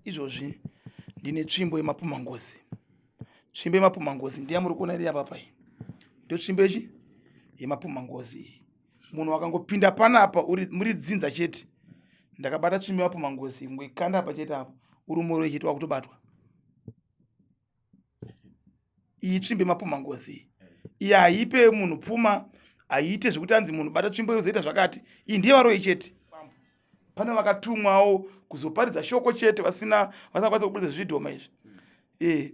Izvozvi ndine tsvimbo yemapumangozi. Tsvimbo yemapumangozi ndiya muri kuona iri apa iyi. Ndiyo tsvimbo yechi yemapumangozi iyi. Munhu akangopinda panapa uri muri dzinza chete. Ndakabata tsvimbo yemapumangozi kungoikanda apa chete apa uri muroi chete wakutobatwa. Iyi tsvimbo yemapumangozi iyi. Iyi haipe munhu pfuma, haiite zvekuti anzi munhu bata tsvimbo yozoita zvakati. Iyi ndiye varoyi chete. Pane vakatumwawo kuzoparidza shoko chete vasina vasingakwanisa kuburitsa zvidhoma izvi. Eh,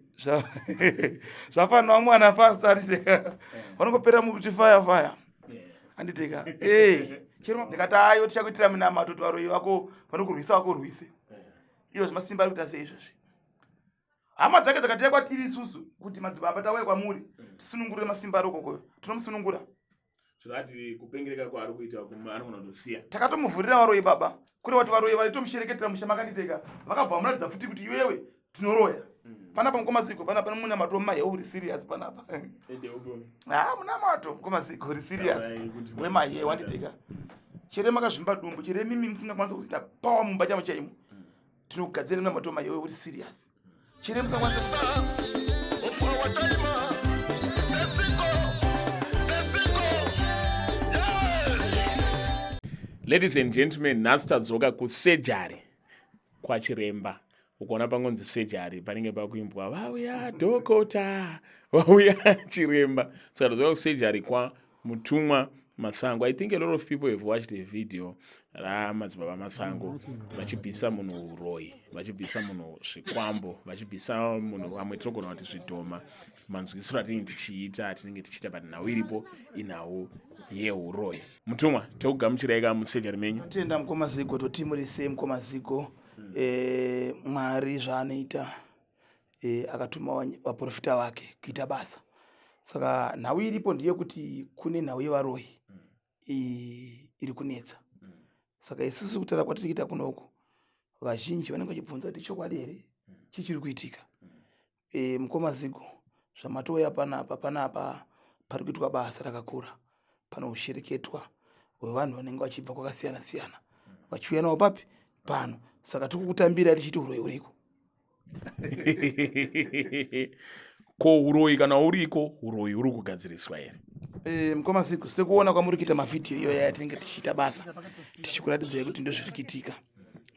zvafanira mwana fast anditeka. Vanongopera mukuti fire fire. Anditeka. Eh, chero ndikati ayo tichakuitira minamato kuti varoyi vako vanokurwisa vakurwise. Ivo zvemasimba ari kuita sei izvozvi? Hama dzake dzakatiya kwatiri isusu kuti madzibaba tauya kwamuri tisunungurire masimba ari ukokoyo. Tinomusunungura. Zvinoti kupengereka kwaari kuita anogona kutosiya. Takatomuvhurira varoyi baba. Kure vati varoyi vaitomushereketera musha makanditeka. Vakabva vamuratidza futi kuti iwewe tinoroya. Panapa mukoma Zigo panapa munamato wemahewu uri serious panapa. Ah munamato mukoma Zigo uri serious. Wemahewu anditeka. Chere makazvimba dumbu chere mimi musingakwanisa kuita power mumba chamo chaimo. Tinogadzira munamato wemahewu uri serious. Chere musingakwanisa Of our time, Tesiko, Tesiko, yeah. Ladies and gentlemen, nhasi tadzoka kusejari kwachiremba. Ukaona pangonzi sejari panenge pakuimbwa vauya dhokota, vauya chiremba. Saka tadzoka kusejari kwa Mutumwa Masango. I think a lot of people have watched a video ramadzibaba Masango vachibvisa munhu uroyi, vachibvisa munhu zvikwambo, vachibvisa munhu vamwe tinogona kuti zvidhoma. Manzwisiro atinenge tichiita atinenge tichiita, but nhau iripo inhau yeuroyi. Mutumwa, tokugamuchirai ka musejari menyu. Tenda mukoma Zigo, toti muri sei mukoma Zigo? Mwari zvaanoita akatuma vaprofita vake kuita basa. Saka nhau iripo ndeyekuti kune nhau yevaroyi iri kunetsa. Saka isusu kutaura kwatiri kuita kunoku, vazhinji vanenge vachibvunza kuti chokwadi here chii chiri kuitika. Mukoma Zigo, zvamatouya panapa, panapa pari kuitwa basa rakakura. Pano ushereketwa hwevanhu vanenge vachibva kwakasiyana siyana vachiuya navo papi pano. Saka tiri kukutambira tichiti uroyi huriko. Ko uroyi kana uriko, uroyi uri kugadziriswa here? Mukoma Zigo, sekuona kwamuri kuita mavhidhiyo iyoyo yatinenge tichiita basa tichikuratidzai kuti ndozviri kuitika,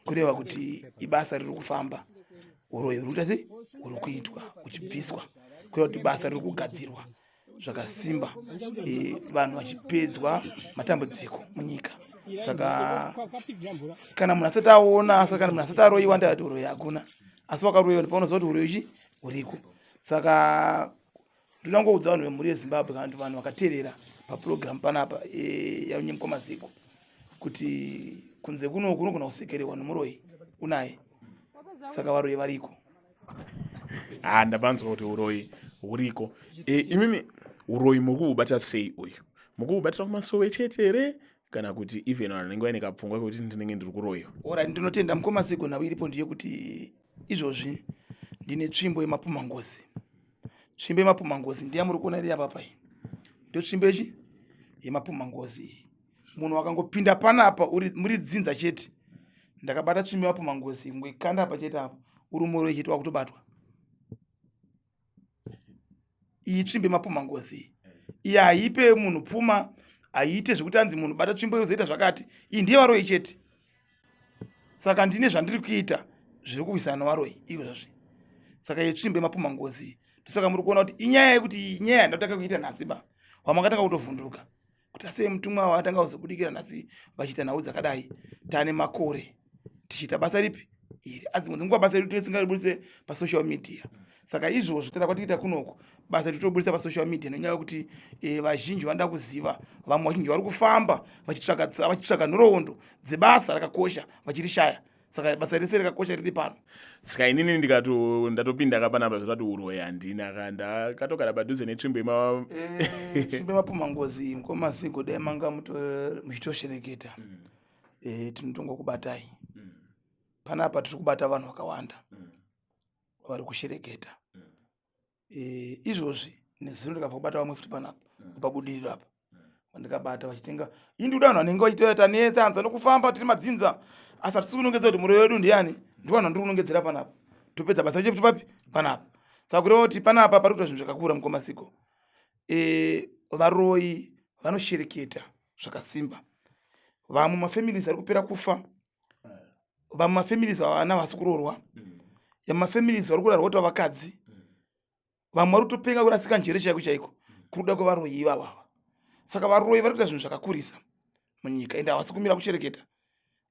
kureva kuti ibasa riri kufamba, uroyi huri kuita sei, huri kuitwa huchibviswa, kureva kuti basa riri kugadzirwa zvakasimba, vanhu vachipedzwa matambudziko munyika. Saka kana munhu asati aona, saka kana munhu asati aroyiwa, ndakati uroyi hakuna, asi wakaroyiwa ndipo unoziva kuti uroyi chi huriko. Saka ndoda kungoudza vanhu vemhuri yeZimbabwe kana kuti vanhu vakateerera papurogiramu panapa yaMukoma Zigo kuti kunze kuno kunogona kusekererwa nomuroyi unaye. Saka varoyi variko. Ndapanzwa kuti uroyi huriko. Imimi uroyi muri kuubata sei uyu? Muri kuubatira kumasowe chete here kana kuti even vanhu vanenge vaine kapfungwa kekuti ndinenge ndiri kuroyiwa? Ora, ndinotenda mukoma Zigo. Nhau iripo ndeyekuti izvozvi ndine tsvimbo yemapumangozi. Tsvimbo yemapumangozi ndiya muri kuona iri apa iyi. Ndiyo tsvimbo yechi yemapumangozi iyi. Munhu akangopinda panapa uri muri dzinza chete. Ndakabata tsvimbo yemapumangozi kungoikanda apa chete apa uri muroi chete wakutobatwa. Iyi tsvimbo yemapumangozi iyi. Iyi haipe munhu pfuma, haiite zvekuti anzi munhu bata tsvimbo yozoita zvakati. Iyi ndiye varoyi chete. Saka ndine zvandiri kuita zviri kurwisana nevaroyi izvozvi. Saka iyi tsvimbo yemapumangozi iyi. Ndosaka muri kuona kuti inyaya yekuti inyaya yandatanga kuita nhasi ba. Wamakatanga kutovhunduka kuti asi mutumwa watanga kuzobudikira nhasi vachiita nhau dzakadai. Tane makore tichiita basa ripi iri, asi dzimwe dzenguva basa redu tisingaribudise pasocial media. Saka izvozvo tada kwatikuita kunoku basa titoburitsa pasocial media nenyaya yekuti vazhinji vanoda kuziva, vamwe vazhinji vari kufamba vachitsvaga nhoroondo dzebasa rakakosha vachirishaya. Saka basa rese rakakosha riri pano. Saka inini ndatopinda ka panapa zvatati uroyi handina ka, ndakatogara padhuze netsvimbo tsvimbo yemapumangozi mukoma Zigo, dai manga muchitoshereketa. Tinotongokubatai. Panapa tiri kubata vanhu vakawanda vari kushereketa. Izvozvi nezuro ndikabva kubata vamwe futi panapa pabudiriro apa. Vandikabata vachitenga. Ini ndikuda vanhu vanenge vachitouya tanetsa hanzi anokufamba tiri madzinza. Asi hatisi kunongedza kuti muroyi wedu ndiani. Ndivo vanhu vandiri kunongedzera panapa. Topedza basa rechefuti papi? Panapa. Saka kureva kuti panapa pari kuita zvinhu zvakakura mukoma Siko. E, varoyi vanoshereketa zvakasimba. Vamwe mafamilies ari kupera kufa. Vamwe mafamilies vana vasi kuroorwa. Yamwe mafamilies vari kurarwa kuti vakadzi. Vamwe vari kutopenga kurasika njere chaiko chaiko kuruda kwevaroyi ivavo ava. Saka varoyi vari kuita zvinhu zvakakurisa munyika ende havasi kumira kushereketa.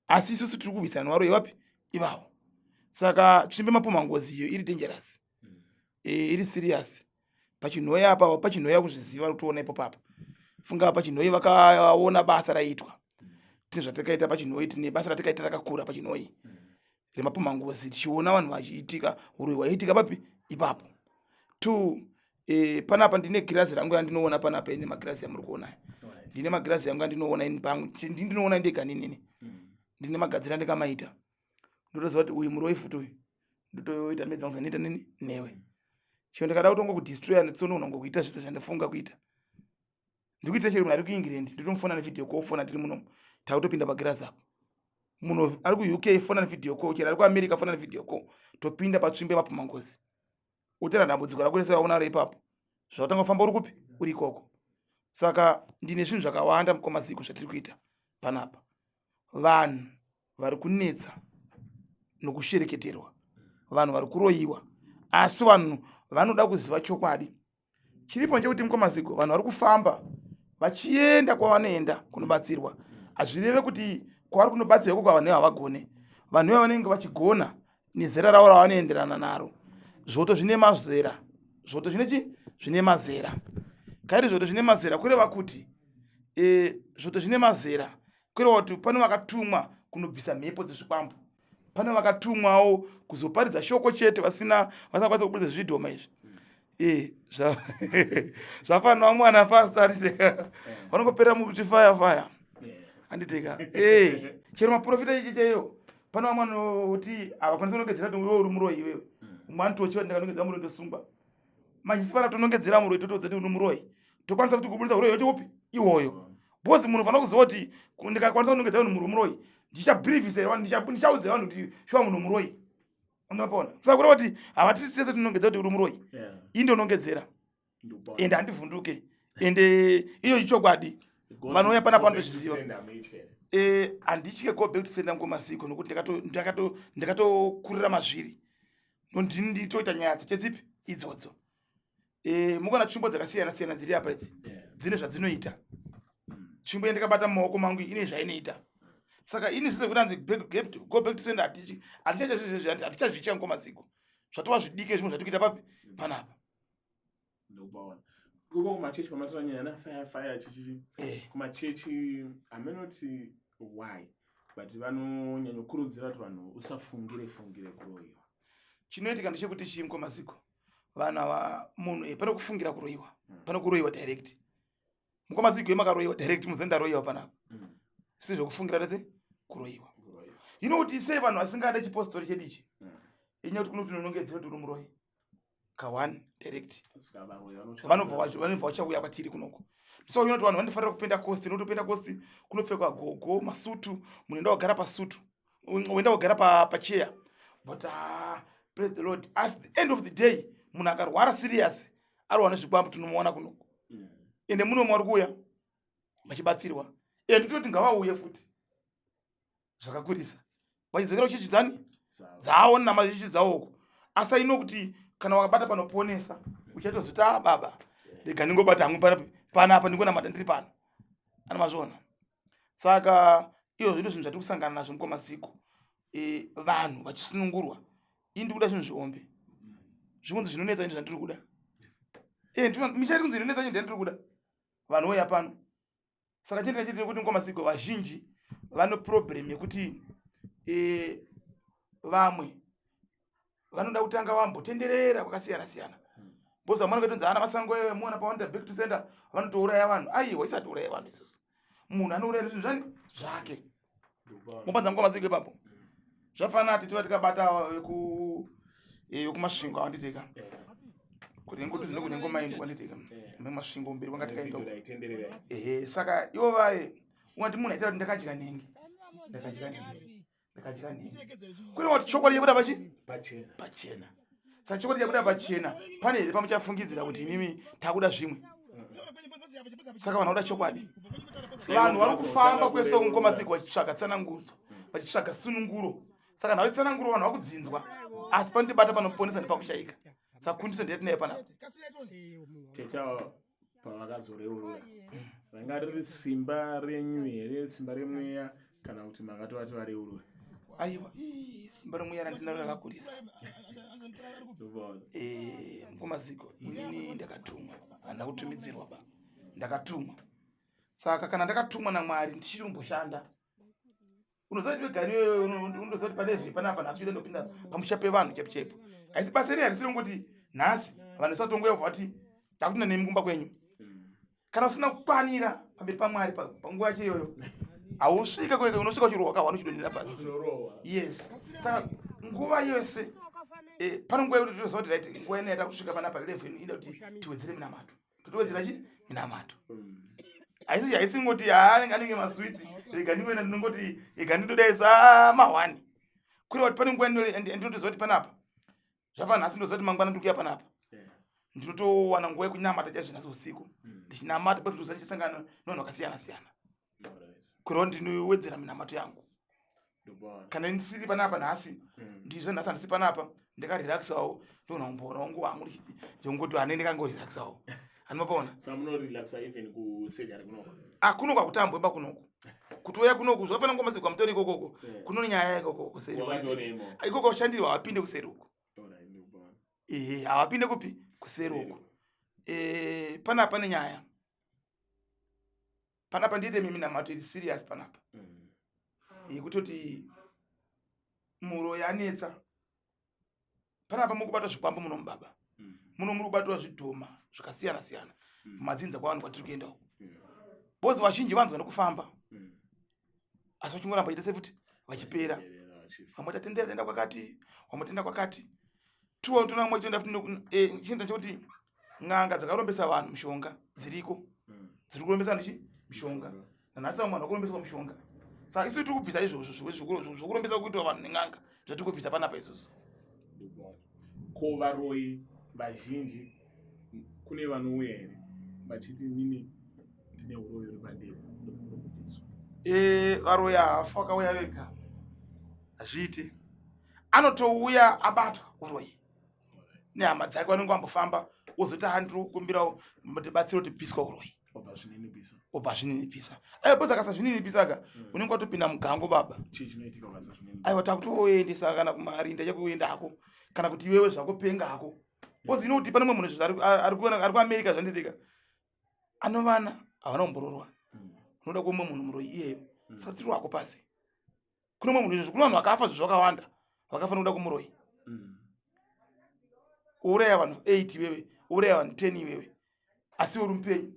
Asi isusu tiri kurwisana nevaroyi vapi ivavo. Saka tsvimbo yemapumhangozi iyo iri dangerous. E, iri serious. Pachinhoyi apa pachinhoyi kuzviziva kutoona ipo papa. Funga pachinhoyi vakaona basa raiitwa. Tine zvatakaita pachinhoyi, tine basa ratakaita rakakura pachinhoyi. Remapumhangozi tichiona vanhu vachiitika uroyi hwaiitika papi ipapo. Two, e, panapa ndine girazi rangu yandinoona panapa ine magirazi yamuri kuona aya. Ndine magirazi yangu yandinoona ini pangu ndinoona ndega ninini. Ndine magadzira andikamaita. Ndotoziva kuti uyu muroyi futi uyu. Ndotoita medza kunzi ndinoita nini newe. Chero ndikada kutongo kudestroya netsono unongokuita zvese zvandifunga kuita. Ndikuitira chero munhu ari kuEngland ndotomufona nevideo call fona tiri munomu. Takutopinda pagirazi apo. Munhu ari kuUK fona nevideo call, chero ari kuAmerica fona nevideo call. Topinda patsvimbo yemapumhangozi. Utera dambudziko rako rese raunaro ipapo. Zvautanga kufamba uri kupi? Uri ikoko. Saka ndine zvinhu zvakawanda mukoma Ziko zvatiri kuita panapa. Vanhu vari kunetsa nokushereketerwa, vanhu vari kuroyiwa, asi vanhu vanoda kuziva chokwadi. Chiripo ndechekuti mukoma Zigo, vanhu vari kufamba vachienda kwavanoenda kunobatsirwa. Hazvireve kuti kwavari kunobatsirwa ikoko vanhu havagone. Vanhu ivo vanenge vachigona nezera ravo ravanoenderana naro. Zvoto zvine mazera. Zvoto zvine chi? Zvine mazera. Kairi zvoto zvine mazera kureva kuti e, zvoto zvine mazera kureva kuti pane vakatumwa kunobvisa mhepo dzezvikwambo. Pane vakatumwawo kuzoparidza shoko chete vasina vasingakwanisa kuburitsa zvidhoma izvi. Eh, zvafanira mwana fast anditeka. Vanongopera mukuti fire fire. Anditeka. Eh, chero maprofita ichi chaiyo. Pane vamwe vanoti havakwanisi kunongedzera kuti iwe uri muroyi iwewe. Umwe anotochiva ndikanongedzera muroyi ndosungwa. Manje isu pana tonongedzera muroyi totoudza kuti uri muroyi. Tokwanisa kuti kuburitsa uroyi wacho upi iwoyo. Because munhu unofanira kuziva kuti ndikakwanisa kunongedzera kuti munhu muroyi, ndichabhirivhisa here vanhu, ndichaudza vanhu kuti shuwa munhu muroyi. Unopona. Saka kureva kuti havatisi tese tinongedzera kuti uri muroyi. Ini ndonongedzera. Ende handivhunduke. Ende iyo ichokwadi. Vanouya panapa vanotozviziva. Eh, handitye go back to sender mukoma Ziko nokuti ndakatokurira mazviri. Ndini nditoita nyaya dzacho dzipi idzodzo. Eh, mukaona tsvimbo dzakasiyana siyana dziri apa idzi dzine zvadzinoita. Tsvimbo yandakabata mumaoko mangu ine zvainoita. Saka ini zvese kuti hanzi go back to sender hatichi hatichaita zvezvezvi hatichazviitya mukoma Ziko. Zvatova zvidiki zvimwe zvatikuita papi panapa. Ndokubaona. Kuko kumachechi pamatora nyaya na fire fire chichichi. Eh. Kumachechi amenoti why but vanonyanyokurudzira kuti vanhu usafungire fungire kuroyiwa. Chinoitika ndechekuti chii mukoma Ziko? Vanhu ava munhu eh, pane kufungira kuroyiwa. Pane kuroyiwa direct. Mukoma Ziko yemakaroyiwa direct muze ndaroyiwa panapa. Si zvekufungira rese kuroyiwa. Kuroyiwa. Hino kuti sei vanhu vasingade chipostori chedu ichi? Inyaya kuti kuno tinonongedzera kuti uri muroyi. Ka one direct. Saka varoyi vanotya Vanobva vanobva vachauya kwatiri kunoko. So you know vanhu vanofanira kupenda kosi, unotopenda kosi kunopfekwa gogo, masutu, munhu enda kugara pasutu. Uenda kugara pachair. But praise the Lord. As the end of the day, munhu akarwara serious, arwa nezvikwambo tinomuona kunoko. Ende muno mwari kuuya vachibatsirwa. Ende tototi ngavauye futi. Zvakakurisa. Vachidzokera kuchechi dzani? Dzawo namachechi dzawo uko. Asi ino kuti kana wakabata panoponesa, uchatozoti ah baba, rega ndingobata hangu panapa ndingonamata ndiri pano. Ana mazviona. Saka iyo zvino zvinhu zvatiri kusangana nazvo mukoma Ziko. E, vanhu vachisunungurwa. Ini ndiri kuda zvinhu zvihombe. Zvikunzi zvinonetsa ini zvandiri kuda. E, misha iri kunzi inonetsa ini ndandiri kuda. Vanhu vouya pano. Saka chinoita chete kuti mukoma Ziko vazhinji vane problem yekuti e, vamwe vanoda kutanga vambotenderera kwakasiyana siyana. Because vamwe vanenge vatonzi ana masango ewe muona pavanoita back to sender vanotouraya vanhu. Aiwa isati uraya vanhu isusu. Munhu anouraya zvinhu zvani zvake. Mupanza mukoma Ziko ipapo. Zvafanana titi tikabata vekumasvingo avanditeka. Kunengo tuzi nokunengo maindi kwanditeka masvingo mberi kwanga tikaenda ehe. Saka ivo vaye ungati munhu aitaura kuti ndakadya nenge, ndakadya nenge, ndakadya nenge, kune wati chokwadi chabuda pachi pachena. Saka chokwadi chabuda pachena, pane here pamuchafungidzira kuti imimi takuda zvimwe? Saka vanhu vakuda chokwadi. Vanhu vari kufamba kwese kungomasiko vachitsvaga tsanangudzo, vachitsvaga sununguro. Saka nhau tsananguro vanhu vakudzinzwa, asi panotibata panoponesa nepakushaika. Saka kundiso ndeyatinayo panapa. Teta, pavakazoreurura, ranga riri simba renyu here, simba remweya, kana kuti makatovati vareurure? Aiwa, simba remweya randinaro rakakurisa. Mukoma Zigo, inini ndakatumwa, handina kutumidzirwa ba, ndakatumwa. Saka kana ndakatumwa naMwari, ndichiri kumboshanda. Unoziva kuti vegani unoziva kuti pane zve panapa nhasi uida ndopinda pamusha pevanhu chaipo chaipo. Haisi basa iri, harisiri kungoti nhasi vanhu vasatongoya vati takutinda nemi kumba kwenyu. Kana usina kukwanira pamberi paMwari panguva yacho iyoyo, hausvike kweke. Unosvika uchirohwa kahwani, uchidonhera pasi. Yes. Saka nguva yose pane nguva yekuti toziva kuti right, nguva ino yata kusvika panapa, level inoda kuti tiwedzere minamato, totowedzera chi minamato. Haisi ngoti anenge maswitsi, rega ndimwena, ndinongoti rega ndindodaisa mahwani. Kureva kuti pane nguva ndinotoziva kuti panapa zvafa nhasi, ndoziva kuti mangwana ndiri kuya panapa, ndinotowana nguva yekunamata chaizvo nhasi usiku ndichinamata, because ndoziva ndichisangana nevanhu vakasiyana siyana. Kureva ndinowedzera minamato yangu. Kana ndisiri panapa nhasi, ndizvo nhasi handisi panapa, ndakarelaxawo, ndoona kumboona nguva hangu ndongoti hane ndikangorelaxawo, handimapaona. Akunoku akutambwe ba kunoku, kuti uya kunoku zvafanira ngoma zigwa mutori ikokoko kunone nyaya ikoko kuseri ikoko vashandirwa havapinde kuseri uko. Ehe, havapinde kupi? Kuseri uko. Panapa pane nyaya panapa, ndiite minamato iri serious panapa yekutoti muroyi anetsa panapa. Mukubatwa zvikwambo muno mubaba, muno muri kubatwa zvidhoma zvakasiyana siyana mumadzinza kwavanhu kwatiri kuenda uko, because vazhinji vanzwa nekufamba, asi vachingoramba vachiita sefuti vachipera. Vamwe tatendera taenda kwakati, vamwe tenda kwakati tuwa tona mwe chitoenda futi. Chinoita chekuti n'anga dzakarombesa vanhu mishonga dziriko, dziri kurombesa vanhu chi mishonga nanhasi. Vamwe vanhu vakurombeswa mishonga. Saka isu tiri kubvisa izvozvo zvokurombesa kuitwa vanhu nen'anga, zvatiri kubvisa panapa isusu. Ko varoyi vazhinji, kune vanouya here vachiti, "Nini ndine uroyi uri pandiri, ndokuda kubviswa"? Varoyi havafa vakauya vega, hazviiti. Anotouya abatwa uroyi nehama dzake, vanenge vambofamba, wozoti, "Ha, ndiri kukumbirawo tibatsire kuti bviswa uroyi." Obva zvininipisa. Obva zvininipisa. Aiwa, because akasazvininipisa ka, unenge watopinda mugango, baba. Chii chinoitika ukasazvininipisa? Aiwa, takutoendesa kana kumarinda chekuendako, kana kuti iwewe zvako penga hako, because ino kuti pane mumwe munhu izvo ari kuAmerica zvanditika, anovana havana kumbororwa. Unoda kuumwe munhu muroyi iyeyo, saka tiri wako pasi. Kune mumwe munhu izvozvo, kune vanhu vakafa zvo zvakawanda, vakafanira kuda kumuroyi. Uraya vanhu 8 iwewe, uraya vanhu 10 iwewe, asi uri mupenyu.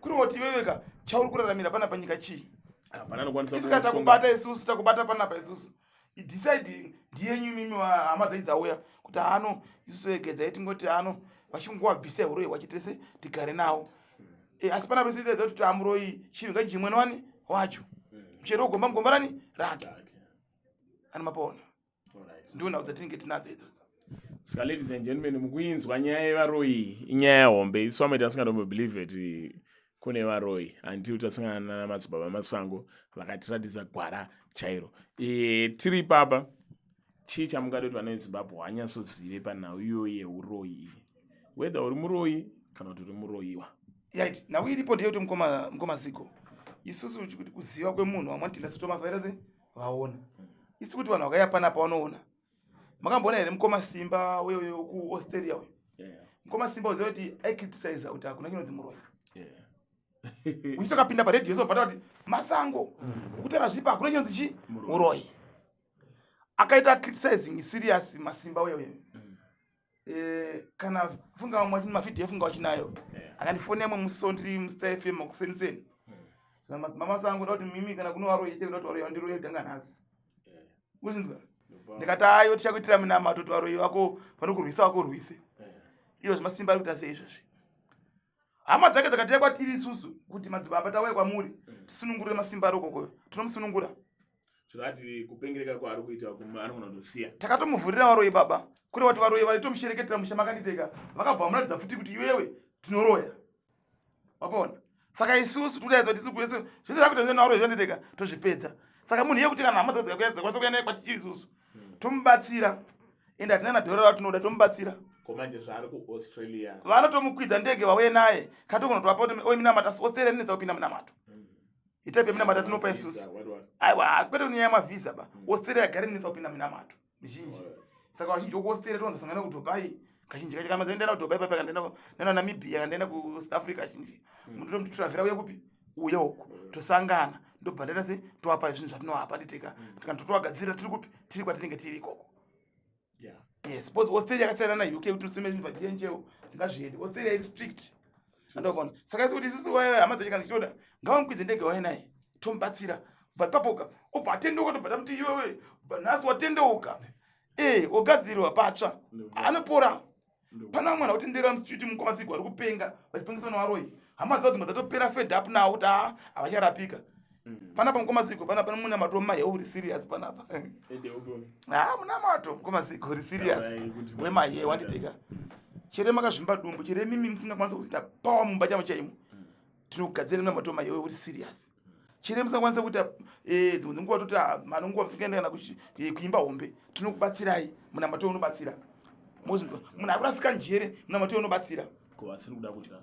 Kuri kuti iwewe ka, chauri kuraramira pana panyika chii? Hapana anokwanisa Isu kana takubata isusu, takubata panapa isusu, decide ndiyenyu imimi hama dzenyu dzauya kuti hano isusu egedzai, tingoti hano vachingowabvisa uroyi hwachitese tigare nawo. Asi panapa isu tiedza kuti tamuroyi chinhu ngachimwe wani wacho muchero wogomba mugomba rani rake ani mapaona. Ndiwo nhau dzatinenge tinadzo idzodzo. Saka ladies and gentlemen, mukuinzwa nyaya yevaroyi, inyaya hombe. Isu vamwe tasingatombo-believe kuti kune varoyi until tasangana namadzibaba Masango vakatiratidza gwara chairo. Tiri ipapa, chii chamungade kuti vana veZimbabwe vanyatsozive panhau iyoyo yeuroyi iyi, whether uri muroyi kana kuti uri muroyiwa? Right, nhau iripo ndeyekuti mukoma Ziko, isusu kuti kuziva kwemunhu, vamwe vanotenda seThomas vaita se vaona isi kuti vanhu vakauya panapa vanoona. Makamboona here mukoma Simba uyo uyo kuAustralia uyo? Mukoma Simba, uziva kuti aicriticiza kuti hakuna chinonzi muroyi. Uchitokapinda paredhiyo sobvata kuti Masango kutaura zvipa, hakuna chinonzi chi muroyi. Akaita criticizing serious Masimba uyo uyo. Kana funga vamwe mavhidhiyo funga wachinayo. Akandifonera mwe musi ndiri muStar FM makuseniseni, mama sangu da kuti mimi kana kuno varoyi chete, kuda kuti varoyi vandiroye tanga nhasi kuzvinzwa. Ndikati, "Ayo, tichakuitira minamato kuti varoyi vako vanokurwisa vakurwise." Iyo zvemasimba ari kuita sei izvozvi? Hama dzake dzakatiya kwatiri isusu kuti madzibaba tauya kwamuri tisunungurire masimba ari ukokoyo, tinomusunungura. Zvirati kupengereka kwaari kuita anogona kutosiya. Takatomuvhurira varoyi baba, kuri vati varoyi vaitomushereketera musha makanditeka, vakabva vamuratidza futi kuti iwewe tinoroya. Wapaona? Saka isusu tikudaidza kuti isusu zvese zvese zvakuita zvese nauro zvanditeka tozvipedza. Saka munhu iye kuti kana hama dzake dzakauya dzakwanisa kuuya naye kwatiri isusu tomubatsira, ende hatina na dhora ratinoda, tomubatsira. Ko manje zvaari kuAustralia vanotomukwidza ndege vauye naye, katogona kutovapa kuti oye minamato, asi Australia inetsa kupinda munamato. Itai peminamato atinopa isusu. Aiwa, kwete kunyaya yemavhisa ba. Australia yagara inetsa kupinda minamato mizhinji. Saka vazhinji vokuAustralia towanzosangana kuDubai kazhinji kacho, kana ndaenda kuDubai papa, kana ndaenda Namibia, kana ndaenda kuSouth Africa kazhinji munhu tomuti tiravhera uye kupi uye uku, tosangana, ndobva ndaita se toapa zvinhu zvatinoapa nditeka, kana totovagadzirira tiri kupi, tiri kwatinenge tiri ikoko. Yes, because Australia yakasiyana naUK kuti nosime zvinhu paDHL tingazviende. Australia iri strict, andovona. Saka isi kuti isusu waya hama dzacho kana dzichitoda ngavamukwidze ndege wauye naye, tomubatsira. Bva ipapoka obva atendeuka, tobva tamuti iwewe bva nhasi watendeuka, e ogadzirwa patsva, anopora. Pana vamwe vanhu vakutenderera mustreet mukwamasiku vari kupenga vachipengeswa nevaroyi, hama dzavo dzimwe dzatopera fed up nawo kuti haa, havacharapika. Panapa mukomasiko panapa munamato wemahewu uri serious panapa. Ha, munamato mukomasiko uri serious wemahewu anditeka. Chere makazvimba dumbu, chere mimi musingakwanisa kuita power mumba chamo chaimo, tinogadzira munamato wemahewu uri serious. Chere musingakwanisa kuita dzimwe dzenguva toti manonguva musingaenda kana kuimba hombe, tinokubatsirai. Munamato unobatsira, mozinzwa munhu akurasika njere, munamato unobatsira. Ko asiri kuda kutya?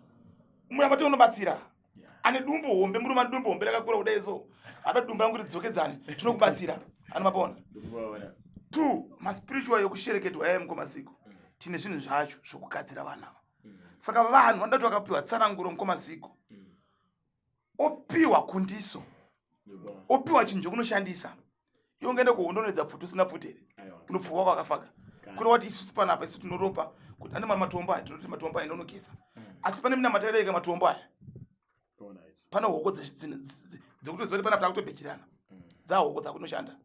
Munamato unobatsira. Ane dumbu hombe, murume ane dumbu hombe rakakura kudai so, ada dumbu rangu ridzokedzane, tinokubatsira. Anomapona two maspiritual yokushereketwa yaya mukomasiko, tine zvinhu zvacho zvokugadzira vanhu ava. Saka vanhu vanoda kuti vakapiwa tsananguro mukomasiko, opiwa kundiso, opiwa chinhu chokunoshandisa. Iwe ungaenda kuhondo unoedza pfuti usina pfuti here? Unopfurwa kwakafaka. Kureva kuti isusu panapa isu tinoropa kuti ane matombo aya, tinoti matombo aya ndonogeza, asi pane minamato yadaika matombo aya, pane hoko dzekutoziva kuti panapa takutobhejirana, dzahoko dzakunoshanda.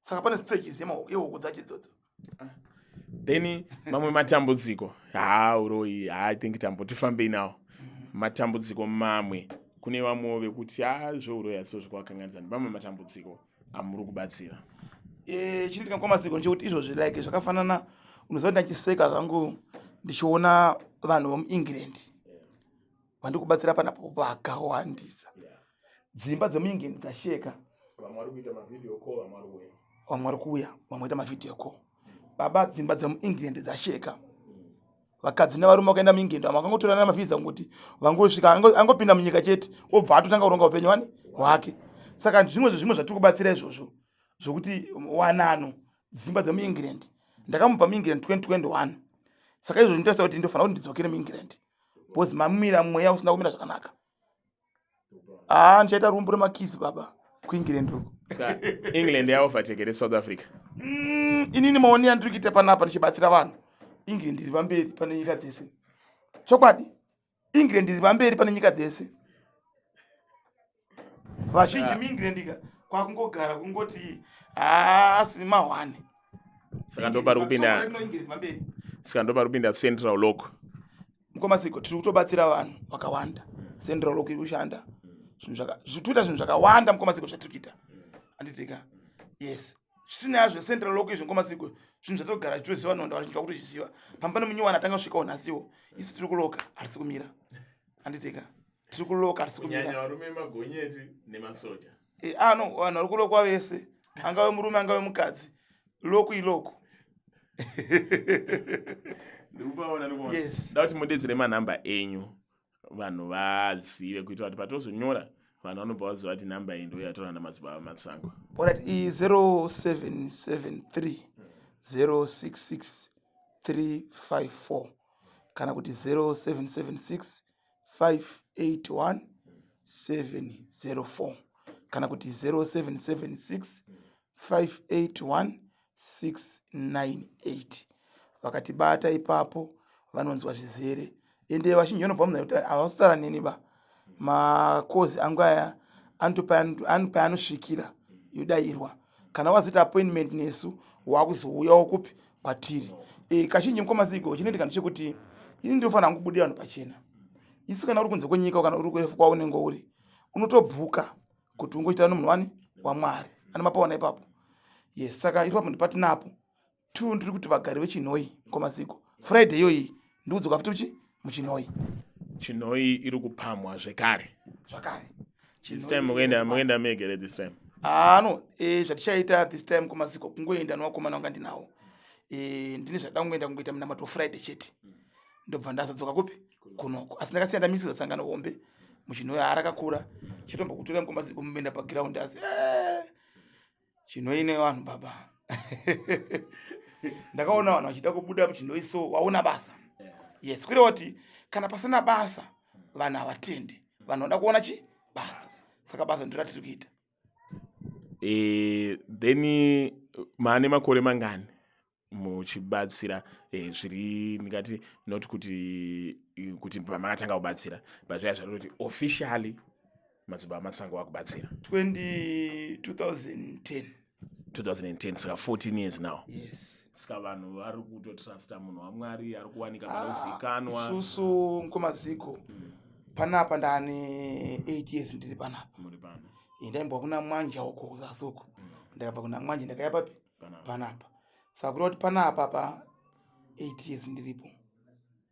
Saka pane stages yehoko dzacho idzodzo. Then mamwe matambudziko, haa, uroyi, haa, I think tamboti fambei nawo. Matambudziko mamwe, kune vamwewo vekuti ha, zveuroyi asiwo zvikuvakanganisa, ndipamwe matambudziko amuri kubatsira? Chinoitika mukwamaziko ndechekuti izvozvi like zvakafanana, unoziva kuti ndachiseka zvangu ndichiona vanhu vomuEngland vandiri kubatsira panapo vakawandisa, dzimba dzemuEngland dzasheka. Vamwe vari kuita mavideo call, vamwe vari kuuya. Vamwe vari kuuya, vamwe vaita mavideo call. Baba, dzimba dzemuEngland dzasheka, vakadzi nevarume vakaenda muEngland, vamwe vakangotorana mavhisa kungoti vangosvika, angopinda munyika chete, obva atotanga kuronga upenyu wani hwake. Saka zvimwe zvezvimwe zvatiri kubatsira izvozvo zvokuti wanano dzimba dzemuEngland. Ndakamubva muEngland 2021, saka izvozvo ndinotarisa kuti ndofanira kuti ndidzokere muEngland because mamira mweya usina kumira zvakanaka. Haa, ndichaita rumbo remakisi baba kuEngland uko. Saka England yaovertake South Africa? Inini maoni andiri kuita panapa ndichibatsira vanhu, England iri pamberi pane nyika dzese. Chokwadi, England iri pamberi pane nyika dzese. Vazhinji muEngland ka kwakungogara kungoti haasi mahwani. Saka ndopari kupinda England pamberi. Saka ndopari kupinda central lock? Mukomasiko, tiri kutobatsira vanhu vakawanda. Central lock iri kushanda zvinhu zvituita zvinhu zvakawanda mukomasiko zvatiri kuita, handitika? Yes, zvisina yazvo central lock izvi mukomasiko, zvinhu zvatogara tichitoziva, nonda vazhinji vakutozviziva. Pamba nemunyowani atanga kusvikawo nhasiwo, isu tiri kuloka, hatisi kumira, handitika? Tiri kuloka, hatisi kumira. Kunyanya varume magonyeti nemasoja. E, ano vanhu vari kulokwa vese, angave murume angave mukadzi, lock ilock. Ndikupaona, ndikupaona. Yes. Nda kuti mudedzere manhamba enyu vanhu vazive, kuitira kuti patozonyora vanhu vanobva vaziva kuti nhamba iyi ndo yatorwa namadzibaba Masango. Alright, i 0773 066 354 kana kuti 0776 581 704 kana kuti 0776 581 698. Vakatibata ipapo vanonzwa zvizere. Ende vazhinji vanobva munhu kuti havasitaura neni ba, makozi angu aya anopa anosvikira yodayirwa. Kana wazoita appointment nesu, wakuzouyawo kupi? Kwatiri kazhinji mukoma Zigo, chinoitika ndechekuti ini ndinofanira hangu kubudira vanhu pachena. Isu kana uri kunze kwenyika, kana uri kurefu kwaunenge uri, unotobhuka kuti ungochitana nomunhu wani waMwari ane mapaona ipapo. Yes, saka ipapo ndipatinapo two. Ndiri kuti vagari veChinhoi, mukoma Zigo, Friday iyoyi ndikudzoka futi uchi muChinhoi. Chinhoi iri kupamwa zvekare. Zvakare. This time mukuenda megere this time? Ah, no, zvatichaita this time kumaziko, kungoenda nevakomana vanga ndinawo. Ndine zvada kungoenda kungoita munamato Friday chete, ndobva ndazodzoka kupi? Kunoko. Asi ndakasiya ndamisiza sangano hombe muChinhoi. Haarakakura chatombokutora, mukoma Ziko, muenda paground, asi Chinhoi nevanhu baba. Ndakaona vanhu vachida kubuda muChinhoi, so waona basa. Yes, kureva kuti kana pasina basa vanhu havatendi. Vanhu vanoda kuona chi basa, saka basa ndiro ratiri kuita. Then maane makore mangani muchibatsira zviri ndingati not kuti pamakatanga kubatsira, but zvaya zvatoti officially Madzibaba Masango akubatsira? 20 2010. 2010, saka 14 years now. Yes. Saka vanhu vari kutotrusta munhu waMwari ari kuwanika panozikanwa. Isusu, mukoma Ziko, panapa ndaane 8 years ndiri panapa. Muri pano. Ndaimbwa kuna Mwanja uko kuzasi uko. Ndakabva kuna Mwanja, ndakaya papi? Panapa. Panapa. Saka kureva kuti panapa pa 8 years ndiripo.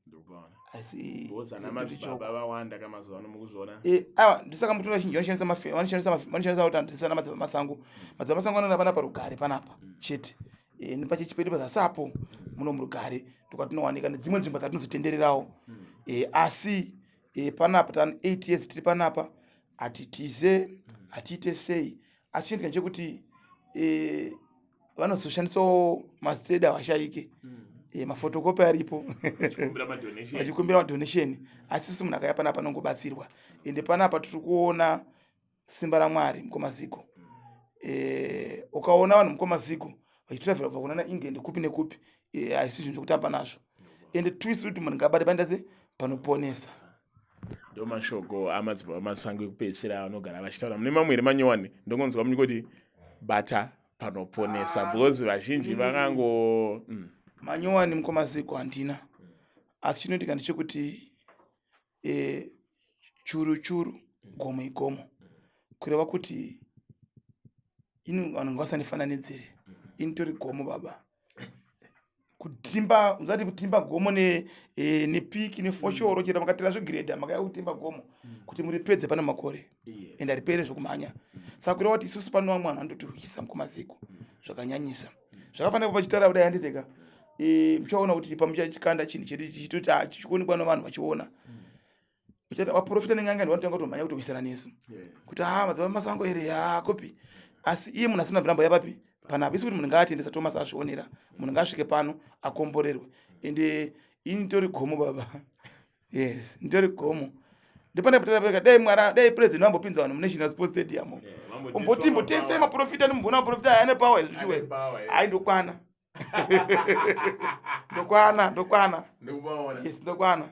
Ndikupaona. Asi Because ana madzibaba vawanda kamazuva ano, mukuzviona. Aiwa, ndisaka mutoona vazhinji vanoshandisa kuti handisana Madzibaba Masango. Madzibaba Masango anoenda panapa Rugare panapa chete. Nepachechi pedu pazasi apo muno muRugare ndokwatinowanika, nedzimwe nzvimbo dzatinozotendererawo. Asi panapa tani 8 years tiri panapa, hatitize, hatiite sei, asi chinoitika ndechekuti vanozoshandisawo mazita edu, havashayike. Mafotokopi aripo. Vachikumbira madonation. Vachikumbira madonation, asi isu munhu akauya panapa anongobatsirwa. Ende panapa tiri kuona simba raMwari, mukoma Ziko. Ukaona vanhu, mukoma Ziko, vachitravhera kubva kunana England, kupi nekupi, haisi zvinhu zvekutamba nazvo. Ende twisi kuti munhu ngabate paenda se panoponesa. Ndo mashoko aMadzibaba Masango ekupedzisira anogara vachitaura. Mune mamwe here manyowani? Ndongonzwa muchingoti bata panoponesa, because vazhinji vakango. Manyowani, mukoma Ziko, handina, asi chinoitika ndechekuti churu churu, gomo igomo. Kureva kuti ini vanhu ngavasandifananidzire, ini tori gomo baba. Kutimba, usati kutimba gomo nepiki nefoshoro, chero makatira zvigiredha, makaya kutimba gomo kuti muripedze pane makore, ende haripere zvokumhanya. Saka kureva kuti isusu pano vamwe vanhu vanototirwisa, mukoma Ziko, zvakanyanyisa. Zvakafanira pachitara kudai, handiteka muchaona kuti pamuchachikanda chinhu chedu chichitoti chichionekwa nevanhu vachiona. Uchati vaprofita nen'anga ndivanotanga kutomhanya kutowisana nesu kuti ha, Madzibaba Masango here? Ha, kupi? Asi iye munhu asina bvirambo yapapi panapa isi kuti munhu ngaatendesa Thomas azvionera. Munhu ngaasvike pano akomborerwe. Ende ini nditori gomo baba. Yes, nditori gomo. Ndipane dai Mwari, dai president vambopinza vanhu muNational Sports Stadium, umboti mbotestai maprofita, nimboona maprofita aya ane power izvi. Hai, ndokwana, ndokwana, ndokwana. Yes, ndokwana.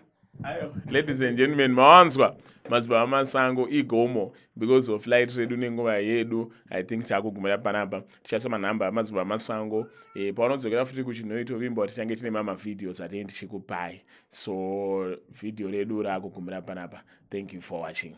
Ladies and gentlemen, mawanzwa, Madzibaba Masango igomo. Because of light redu nenguva yedu, I think taakugumira panapa. Tichaisa manhamba aMadzibaba Masango. Paunodzokera futi kuChinhoi, tovimba tichange tine mamavideos atinenge tichikupai. So vhidhiyo redu raakugumira panapa. Thank you for watching.